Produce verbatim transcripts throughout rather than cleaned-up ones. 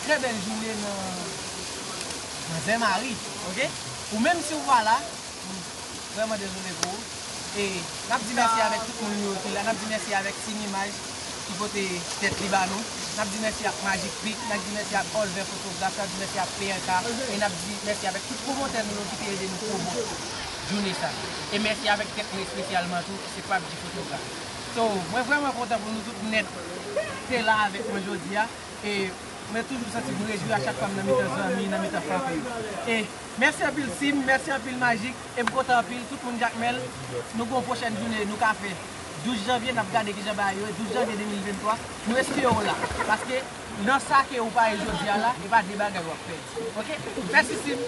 Trè bèl jounen nan, nan Zè Mari, oke? Ou menm si w pa la, m vrèman dezole pou ou. E n ap di mèsi avèk tout moun yo ki la, n ap di mèsi avèk Team Imaj ki pote tèt li ba nou, n ap di mèsi ak Magic Pic, n ap di mèsi ak Olver Fotograf, n ap di mèsi ak P R K, e n ap di mèsi avèk tout pwomotè nou yo ki te ede nou pwomot jounen sa. E mèsi avèk tèt mwen espesyalman tou, ki se P A B G Fotograf. So, mwen vrèman kontan pou nou tout nèt te la avèk mwen jodi a. E mwen toujou santi m rejwi a chak fwa m nan mitan zanmi, nan mitan fanmi. E mèsi anpil Sim, mèsi anpil Majik, e m kontan anpil, tout moun Jakmèl, nou gen yon pwochèn jounen nou ka fè douz janvye, n ap gade kijan bagay yo ye, douz janvye de mil venntwa, nou espere w la, paske nan sa ke ou pa ye jodi a la, e pa de bagay w ap pèdi. Oke? Mèsi Sim.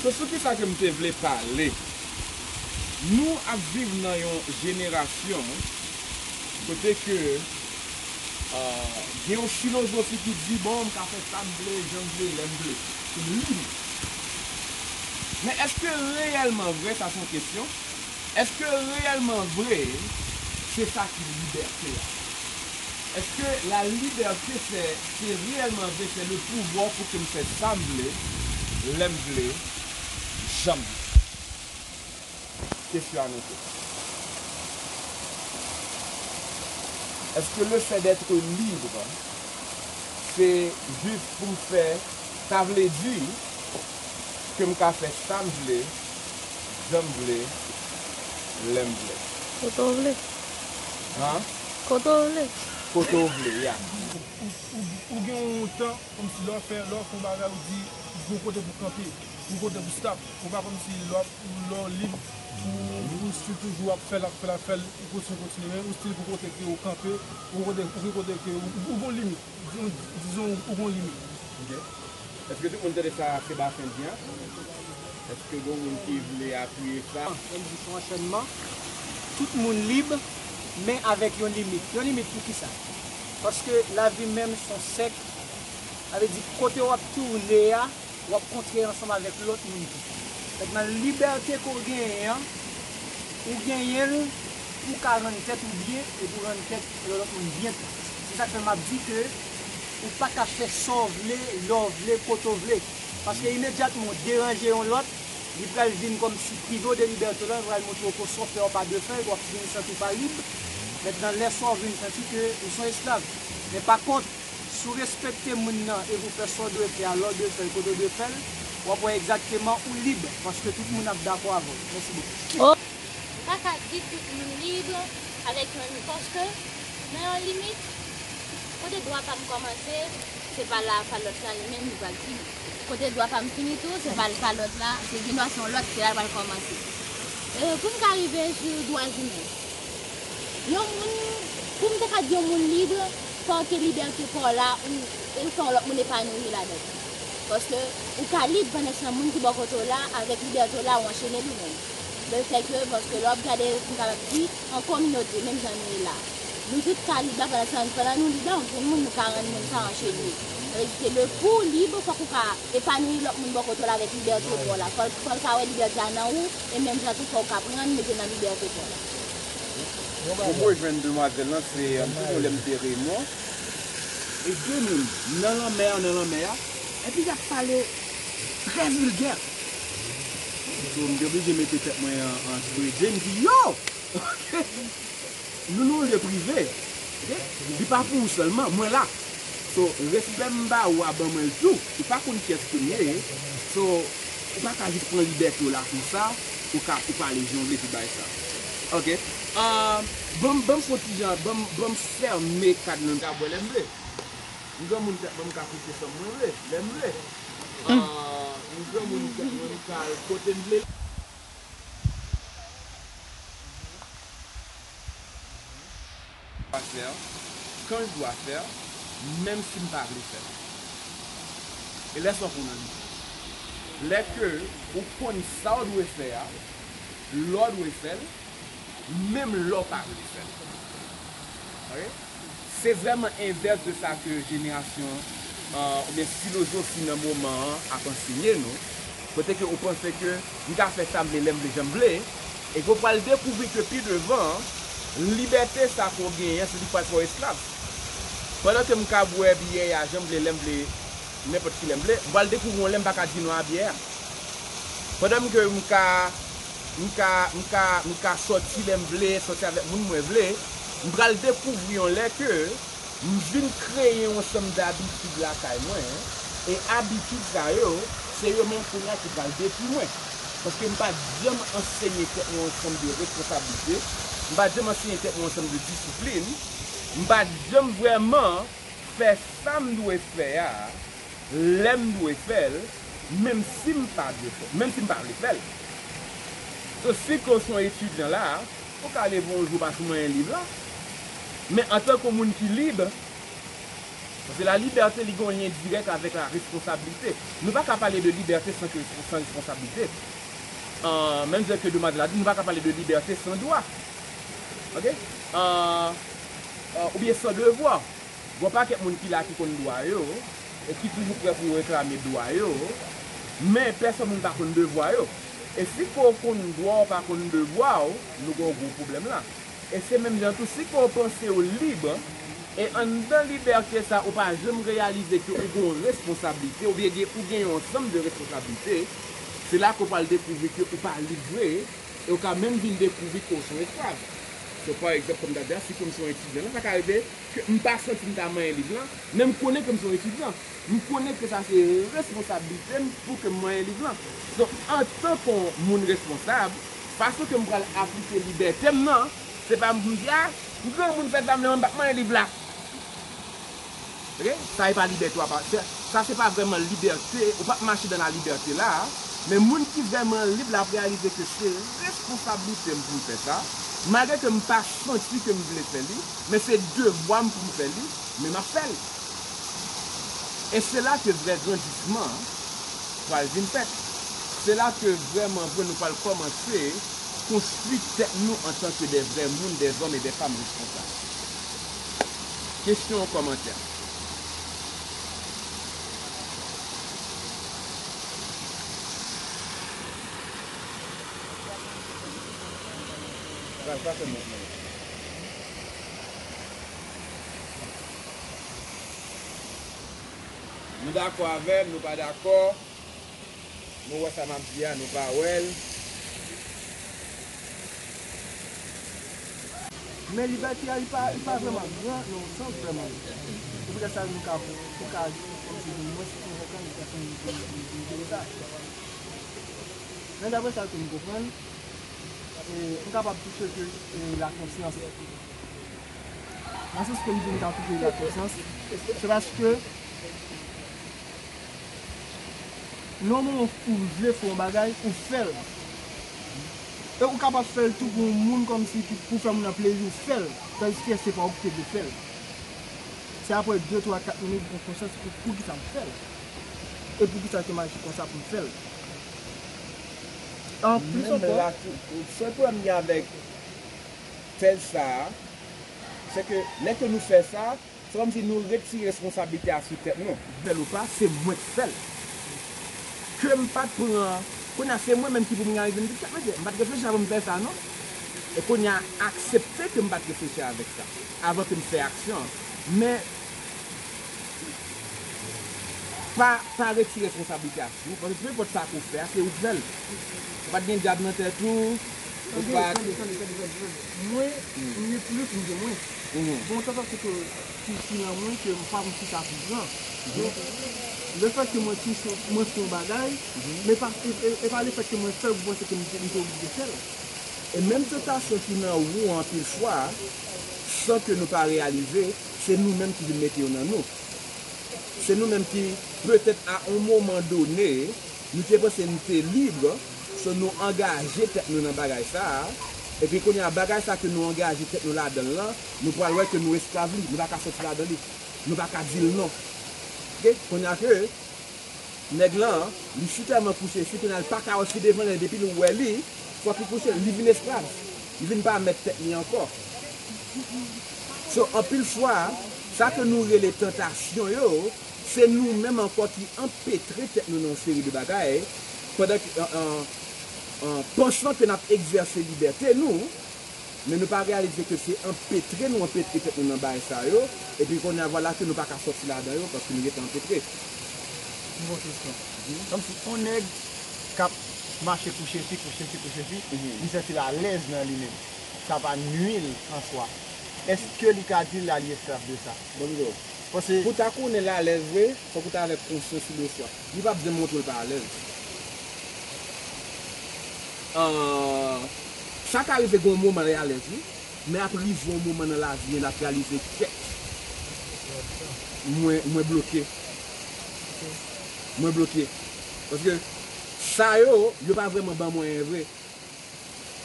So, sou kisa ke m te vle pale? Nou ap viv nan yon jenerasyon kote ke, ah, gen yon filozofi ki di, bon, m ka fè sa m vle, jan m vle, lè m vle. M lib. Men èske reyèlman vre, sa se yon kesyon? Èske reyèlman vre, se sa ki libète a? Èske la libète se, se reyèlman vre, se le pouvwa pou ke m fè sa m vle, lè m vle, jan m vle? Kesyon a note. Èske le fait d'être libre, se jis pou m fè, sa vle di ke m ka fè sa m vle, jan m vle, lè m vle? Kote w vle. Han? Kote w vle. Kote w vle, ya. Ou, ou, ou gen yon tan, kòmsi lè w fè, lè w fè yon bagay, ou di, gon kote pou kanpe, gon kote pou stop. Ou pa kòmsi lè w, lè w lib, ou, ou still toujou ap fè l, ap fè l, ap fè l, ou kontinye, kontinye, men ou still gon kote ke ou kanpe, ou kote, ou gen kote ke ou, ou gon limit. Dizon, dizon, ou gon limit. Ok. Èske tout moun tande sa Sebastian di a? Èske gon moun ki vle apiye sa? Menm di se yon anchènman. Tout moun lib, men avèk yon limit. Yon limit pou kisa? Paske lavi menm se yon sèk. Sa vle di, kote w ap tounen a, w ap kontre ansanm avèk lòt moun tou. Mentnan, libète ke w genyen an, ou genyen l pou w ka rann tèt ou byen e pou w rann tèt lòt moun byen tou. Se sa k fè m ap di ke ou pa ka fè sa w vle, lè w vle, kote w vle. Paske imedyatman w deranje yon lòt, li pral vin kòmsi prive w de libète w la, li pral montre w ke sa w fè a w pa dwe fè l, w ap vin santi w pa lib. Mentnan, lè sa w vin santi ke ou se yon esklav. Men pa kont, si w respekte moun nan e pou w fè sa w dwe fè a, lè w dwe fè l, kote w dwe fè l, w ap wè egzakteman ou lib, paske tout moun ap dakò avè w. Mèsi bokou. Pa ka di tout moun lib avèk yon, paske nan yon limit, kote dwa pa m kòmanse, se pa la pa lòt la li menm li pral fini. Kote dwa pa m fini tou, se pa pa lòt la, se gen dwa se yon lòt, se la l pral kòmanse. E, pou m ka rive sou dwa imen, yon moun, pou m te ka di yon moun lib, fò ke libète pa w la, ou, ou fè yon lòt moun epanouyi ladan. Paske ou ka lib pandan se yon moun ki bò kote w la, avèk libète w la, ou anchene li menm. Le fè ke, paske lè w ap gade, m kapab di, an kominote, menm jan nou ye la. Nou tout ka lib la, pandan se yon, pandan nou lib la, yon moun nou ka rann moun sa anchene. Sa vle di ke le pou w lib, fòk ou ka epanouyi lòt moun bò kote w la avèk libète pa w la. Fò, fò l ka wè libète a nan ou, e menm jan tou fò w ka pran l mete nan libète pa w la. Pou m rejwenn demwazèl lan, se, m sonje lè m te Remon, e de moun nan lanmè a, nan lanmè a, epi y ap pale trè vilgè. So, m te oblije mete tèt mwen an, an spreje, m di, yo! Nou nan yon lye prive. Ok? Li pa pou ou sèlman, mwen la. So, respè m ba ou a, ban mwen l tou. Ou pa konn kiyès ke m ye. So, ou pa ka jis pran libète w la konsa, ou ka, ou pale jan w vle pou bay sa. Ok? Ah, ban m, ban m fè yon ti jan, ban m, ban m fèmen kad lan, m ka bwè lè m vle. M granmoun tèt mwen, m ka kouche fanm mwen vle, lè m vle. Ah, m granmoun tèt mwen, m ka al kote m vle. Dois faire, quand je dois faire, menm si m pa vle fè l. E lè sa w konn an li. Lè ke ou konn sa w dwe fè a, lè w dwe fè l, menm lè w pa vle fè l. Ok? Se vrèman envès de sa ke jenerasyon, euh, oubyen filozofi nan moman an ap ansenye nou, kote ke ou panse ke m ka fè sa m vle, lè m vle, jan m vle, e ke w pral dekouvri ke pi devan, libète sa ke w genyen an, se li k pral fè w esklav. Pandan ke m ka bwè byè a jan m vle, lè m vle, nenpòt kilè m vle, m pral dekouvri yon lè m pa ka di non a byè a. Pandan ke m ka, m ka, m ka, m ka sòti lè m vle, sòti avèk moun mwen vle, m pral dekouvri yon lè ke m vin kreye yon ansanm dabitid lakay mwen, e abitid sa yo, se yo menm kounye a ki pral detwi mwen. Paske m pa t janm ansenye tèt mwen yon ansanm de responsablite, m pa t janm ansenye tèt mwen yon ansanm de disiplin, m pa t janm vrèman fè sa m dwe fè a, lè m dwe fè l, menm si m pa dwe fè, menm si m pa vle fè l. So, si ke w se yon etidyan la, ou ka leve yon jou pa sou manyen liv la. Men antanke yon moun ki lib, paske la libète, li gen yon lyen dirèk avèk la responsablite. Nou pa ka pale de libète san ke, san responsablite. Ah, menm jan ke demwazèl la di, nou pa ka pale de libète san dwa. Ok? Ah, ah, oubyen san devwa. Gon pakèt moun ki la ki konn dwa yo, e ki toujou prè pou yo reklame dwa yo, men pèsòn moun pa konn devwa yo. E si ke w konn dwa w, pa konn devwa w, nou gen yon gwo pwoblèm la. E se menm jan tou, si ke w panse w lib, e anndan libète sa, ou pa janm reyalize ke ou gen yon responsablite, oubyen gen, ou gen yon ansanm de responsablite, se la ke w pral dekouvri ke ou pa lib vre, e w ka menm vin dekouvri ke w se yon esklav. So, pa egzanp, kòm m ta di a, si ke m se yon etidyan la, sa ka rive ke m pa santi m ta manyen liv lan, men m konnen ke m se yon etidyan. M konnen ke sa se responsablite m pou ke m manyen liv lan. Donk, antanke yon moun responsab, fason ke m pral aplike libète m nan, se pa m pou m di, a, m granmoun fè sa m vle, m p ap manyen liv la. Ok? Sa e pa libète w ap, sa, sa se pa vrèman libète, ou p ap mache dan la libète la, men moun ki vrèman lib la ap reyalize ke se responsablite m pou m fè sa, malgre ke m pa santi ke m vle fè li, men se devwa m pou m fè li, men m ap fè l. E se la ke vrè grandisman an pral vin fèt. Se la ke vrèman vre nou pral kòmanse konstwi tèt nou antanke de vrè moun, de zòm e de fanm responsab. Kesyon, kòmantè? Pral pa fè mwen. Nou dakò avè m, nou pa dakò. Nou wè sa m ap di a, nou pa wè l. Men libète a, li pa, li pa vrèman gran nan yon sans vrèman. Se poutèt sa nou ka, nou ka di, kòmsi di mwens konvenkan, li ka fè nou, nou, nou, nou, nou, sa. Men daprè sa ke m konprann, E, m kapab touche ke, e, lakonsyans. Nan sans ke m di m ka touche lakonsyans, se paske nan moman ou vle fè yon bagay, ou fè l. E ou kapab fè l tou pou yon moun kòmsi ki, pou fè moun nan plezi, ou fè l. Tandiske se pa ou ki te vle fè l. Se apre de, twa, kat minit, ou pran konsyans pou, poukisa m fè l. E poukisa te m aji konsa pou m fè l. Anplis ankò, sèl pwoblèm m gen avèk fè l sa a, se ke lè ke nou fè sa, se kòmsi nou retire responsablite a sou tèt nou. Fè l ou pa, se mwen k fè l. Ke m pa t pran, kounye a se mwen menm ki pou m rive m di, "Mesye, m pa t reflechi avan m fè sa non." E kounye a aksepte ke m pa t reflechi avèk sa, avan ke m fè aksyon an. Men, pa, pa retire responsablite a sou ou, paske nenpòt sa ke w fè a, se ou k fè l. Ou pa t gen dyab nan tèt ou, ou pa t. Tande, tande, tande, tande, tande. Mwen, m gen plis m ke mwen. Bon, tantansyon ke ki, ki nan mwen ke m pa konn kisa pou pran. Men, lefètke mwen touche, mwen fè yon bagay, men pa, e, e, e pa lefètke mwen fè l pou mwen se ke m te, m te oblije fè l. E menm tantasyon ki nan ou an anpil fwa, san ke nou pa reyalize, se nou menm ki vin mete yo nan nou. Se nou menm ki, petèt a yon moman done, nou te panse nou te lib, so nou angaje tèt nou nan bagay sa a, epi kounye a bagay sa ke nou angaje tèt nou ladan l lan, nou pral wè ke nou esklav li, nou pa ka sòti ladan li, nou pa ka di l non. Oke? Kounye a ke nèg lan, li si tèlman kouche si, kounye a li pa ka wè fi devan l, depi l wè li, fòk li kouche, li vin esklav, li vin pa mèt tèt li ankò. So, anpil fwa, sa ke nou rele tantasyon yo, se nou menm ankò ki anpetre tèt nou nan yon seri de bagay, pandan ke, an, an, an pansan ke n ap egzèse libète nou, men nou pa reyalize ke se anpetre nou anpetre tèt nou nan bagay sa yo, epi kounye a vwala ke nou pa ka sòti ladan yo, paske nou gentan anpetre. Yon kesyon. Kòmsi yon nèg k ap mache kouche fi, kouche fi, kouche fi, li santi l alèz nan li menm. Sa pa nui l an swa. Èske li ka di l a li esklav de sa? Bon, Nico. Paske pou ta konnen l alèz vre, fòk ou ta avèk konsyans ou de swa. Li p ap janm montre l pa alèz. Ah, sa ka rive gen yon moman li alèz, wi. Men ap rive yon moman nan lavi l, l ap reyalize, kèt, mwen, mwen bloke. Mwen bloke. Paske sa yo, yo pa vrèman ban mwen anyen vre.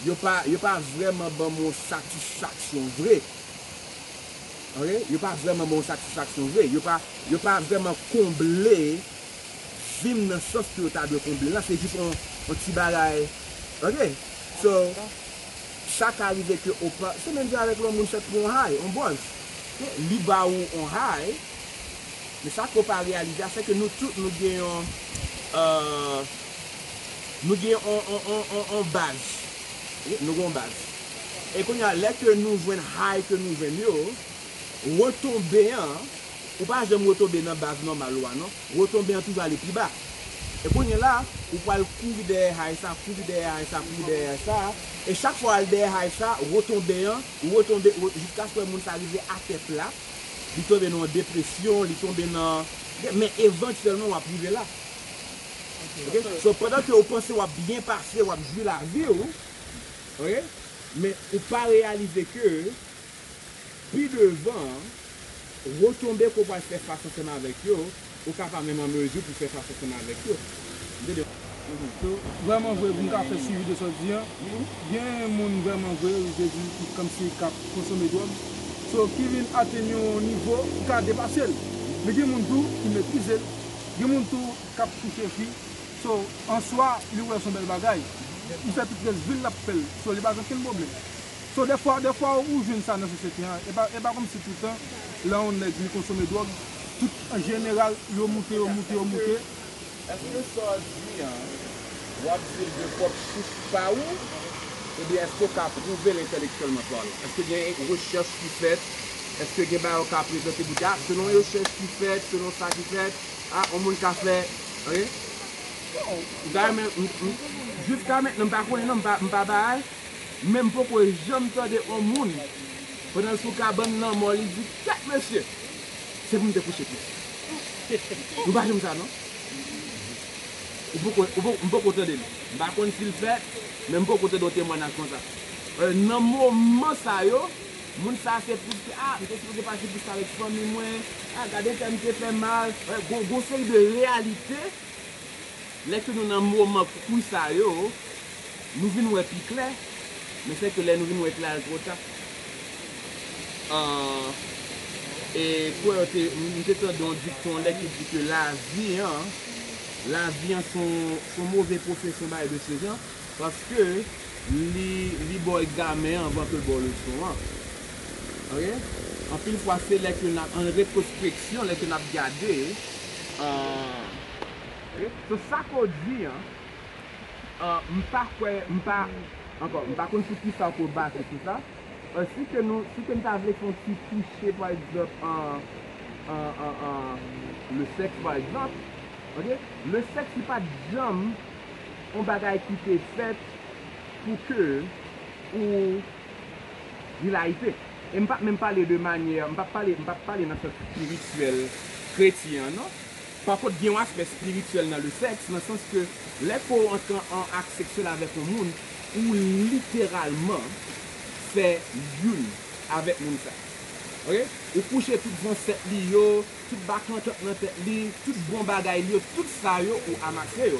Yo pa, yo pa vrèman ban m yon satisfaksyon vre. Oke? Yo pa vrèman ban m yon satisfaksyon vre. Yo pa, yo pa vrèman konble vi m nan sans ke yo ta dwe konble l lan. Se jis yon, yon ti bagay. Oke? So, sa ka rive ke ou pa, se menm jan avèk lè yon moun fèt pou yon high, yon buzz. Oke? Li ba ou yon high, men sa ke w pa reyalize a, se ke nou tout, nou gen yon, euh, nou gen yon, yon, yon, yon, yon baz. Wi, nou gen yon baz. E kounye a, lè ke nou jwenn high ke nou jwenn yo, retonbe an, ou pa janm retonbe nan baz nòmal ou a, non. Retonbe an toujou ale pi ba. E kounye a la, ou pral kouri dèyè high sa, kouri dèyè high sa, kouri dèyè high sa. E chak fwa w al dèyè high sa, retonbe an, ou retonbe, re-, jiskaske moun sa rive atè plat, li tonbe nan yon depresyon, li tonbe nan, men evantyèlman w ap rive la. Oke? So, pandan ke w panse w ap byen pase, w ap jwi lavi w, oke? Men ou pa reyalize ke pi devan, retonbe ke w pral fè fas ansanm avèk yo, ou ka pa menm an mezi pou fè fas ansanm avèk yo. Ou tande? So, vrèman vre, pou m ka fè swivi de sa w di an, gen moun vrèman vre, ou te di, ki kòmsi k ap konsome dwòg, so, ki vin atenn yon nivo ki ka depase l. Men gen moun tou ki meprize l. Gen moun tou k ap kouche fi. So, an swa, li wè s on bèl bagay. Li fè tout rès vi l l ap fè l. So, li pa gen okenn pwoblèm. So, dèfwa, dèfwa ou jwenn sa nan sosyete an. E pa, e pa kòmsi toutan, lè yon nèg li konsome dwòg, tout an jeneral, yo moute, yo moute, yo moute. Èske sa w di an, w ap di l de pwòp souf pa ou? Oubyen èske w ka pwouve l entèlektyèlman palan? Èske gen rechèch ki fèt? Èske gen bagay ou ka prezante pou di, a, selon rechèch ki fèt, selon sa ki fèt, a, yon moun ka fè, oke? M ta renmen, m, m, jiska mentnan, m pa konnen non, m pa, m pa bay, men m poko janm tande yon moun, pandan l sou kabann lanmò, li di, kèt mesye, se pou m te kouche fi. Nou pa janm sa non. Ou poko, ou poko, m poko tande l. M pa konn si l fèt, Men m poko tande yon temwayaj konsa. Eh, nan moman sa yo, moun sa se plis ke, ah, m te sipoze pase plis avèk fanmi mwen, ah, gade entèl m te fè mal. Eh, gon, gon seri de reyalite, lè ke nou nan moman kwi sa yo, nou vin wè pi klè, men se ke lè nou vin wè klè a, l twò ta. Ah, e kwè yo te, m te tande yon dikton lè ki di ke lavi an, lavi an se yon, se yon move pwofesyon, bagay de se jan, paske li, li ba w egzamen an anvan ke l ba w leson an. Oke? Anpil fwa, se lè ke n ap, an retwospeksyon, lè ke n ap gade, ah, oke? So, sa ke w di an, ah, m pa kwè, m pa, ankò, m pa konn sou kisa w ko baze sou sa. Ah, si ke nou, si ke n ta vle fè yon ti touche, pa egzanp, an, an, an, an, le sèks, pa egzanp, oke? Le sèks, li pa t janm yon bagay ki te fèt pou ke ou dilayite. E m p ap menm pale de manyè, m p ap pale, m p ap pale nan sans espirityèl kretyen an, non. Pa kont, gen yon aspè espirityèl nan le sèks, nan sans ke lè ke w antre an ak seksyèl avèk yon moun, ou literalman fè youn avèk moun sa. Oke? Ou kouche tout zansèt li yo, tout bakantant nan tèt li, tout bon bagay li yo, tout sa yo ou amase yo.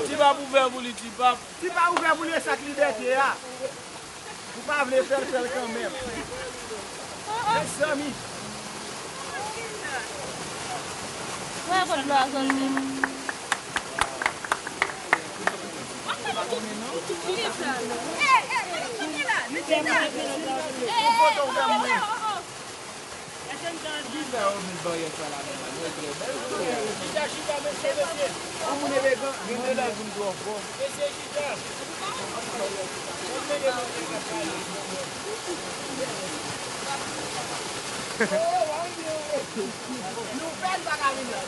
Ti pap ouvè pou li, ti pap. Ti pap ouvè pou li, e sa k libète a. Ou pa vle fè l, fè l kanmenm. Mezanmi. Wè kot dlo a soti. Ou foto w fè mwen. Ki fè yo met baryè sa la menm? Chita, chita, mesye, mesye. Yon moun elegan, gen de lè l vin twò fò. Mesye, chita. Nouvèl pa ka vin la.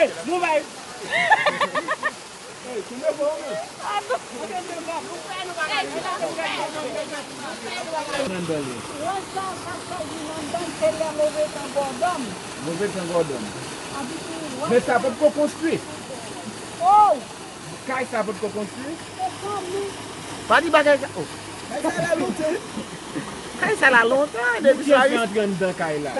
Ey, nou bay. Ey, kounye a bon, men. Anndan li. Wè sa, sa k fè vin anndan, se lè move tan gòdòm. Move tan gòdòm. Anpi tou, wè. Men sa potko konstwi. Oh! Kay sa potko konstwi? Se fanmi. Pa di bagay sa. Oh. Kay sa la lontan. Kay sa la lontan, depi sa. Ki antre anndan kay la?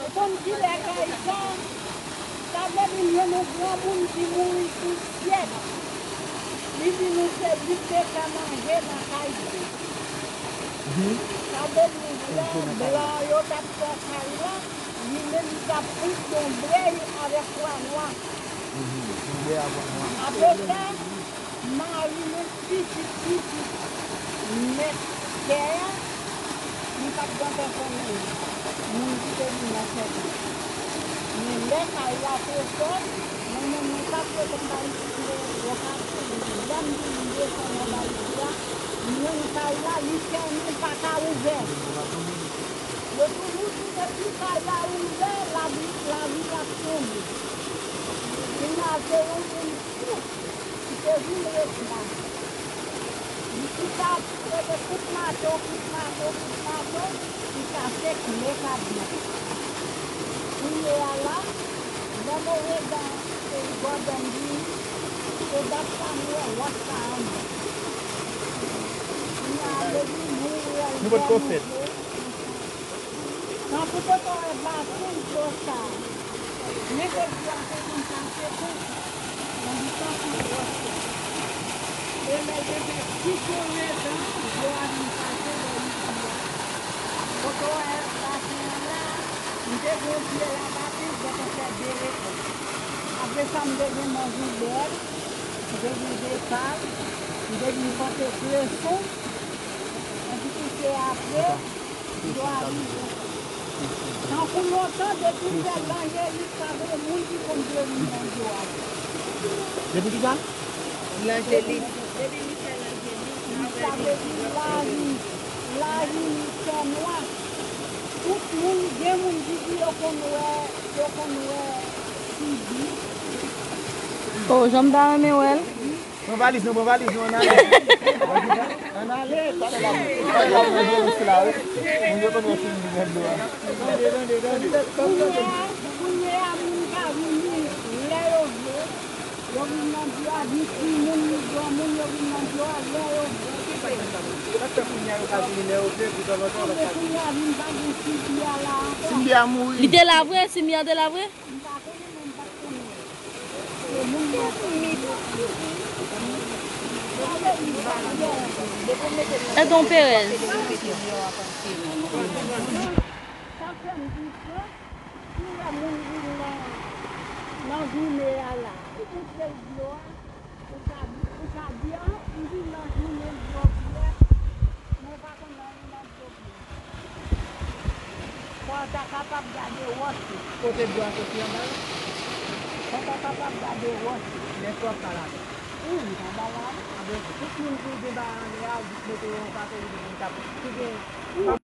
Ou konn kilè kay sa? Sa vle di l jwenn yon granmoun ki mouri sou syèk. Li di nou se li ki te fè manje nan kay sa. Sa vle di lè blan yo t ap fè kay la, li menm li t ap plis donbrèy avèk pwa nwa. Apre sa, mari menm pitit pitit mèt tè a, li pa t gen pèsonn moun ki te vin nan tèt li. Men lè kay la te fèt, mwen menm mwen pa t rete anba yon ti gwo kache, lè m vin desann anba isi a, m jwenn kay la, li fèmen, pa ka ouvè. Yo toujou di depi kay la ouvè, lavi, lavi ap chanje. Kounye a se yon moun fou ki te vin ret la. Li chita, li rete kout mato, kout mato, kout mato, li kase kle kadna. Kounye a la, lè move tan gòdòm vini, se dat sa m wè wòch sa anndan. Kounye a, depi nou wè l. Nou potko fèt. Tankou potko wè basen dlo sa. Men ke dlo a te konn pase tou. Nan ditan ki wòch la. E lè te fè ti konnen tan, dlo a vin pase bò isi a. Potko wè basen an la, m te gen yon pye labaten, m te fè de lekòl. Apre sa, m te gen manzoubèl, m te gen depal, m te vin pòte kreson. Epi tou se apre, dlo a rive. Tankou lontan, depi m fè lanjelik, pa gen moun ki konn prevni nan dlo a. Depi kisa? Lanjelik. Depi m fè lanjelik. Sa vle di lavi, lavi fènwa. Tout moun, gen moun ki di yo konn wè, yo konn wè figi. Oh, jan m ta renmen wè l. Pran valiz nou, pran valiz nou, ann ale. Ann ale, talè l ap, talè l ap nan vyolans la, wi. Moun yo konn wè fim li nan dlo a. Kounye a, moun ka vini lè yo vle. Yo vin nan dlo a, ni timoun, ni granmoun, yo vin nan dlo a lè yo vle. Sa k fè kounye a yo ka vini lè yo vle, poutan lontan yo pa t ka vini? Kounye a vin pa gen Simbi a la ankò. Simbi a mouri. Li te la vre, Simbi a te la vre? M pa konnen, mwen m pa t konnen. Se moun nan. Edon Perez. Sa fè m di ke si w wè moun vin nan, nan jounen an la, ou montre l dlo a, ou ka, ou ka di, "Ah, m vin nan jounen dlo vyè, mwen pa konn anyen nan dlo vyè." Fò w ta kapab gade wòch ou. Kote dlo a soti anba la? Fò w ta kapab gade wòch ou. Lè fò w ap pale avè l. Wi, m pa ba la. Anben, tout moun ki gen bagay anlè a, jis mete yo yon pase, li vin tap. Ki gen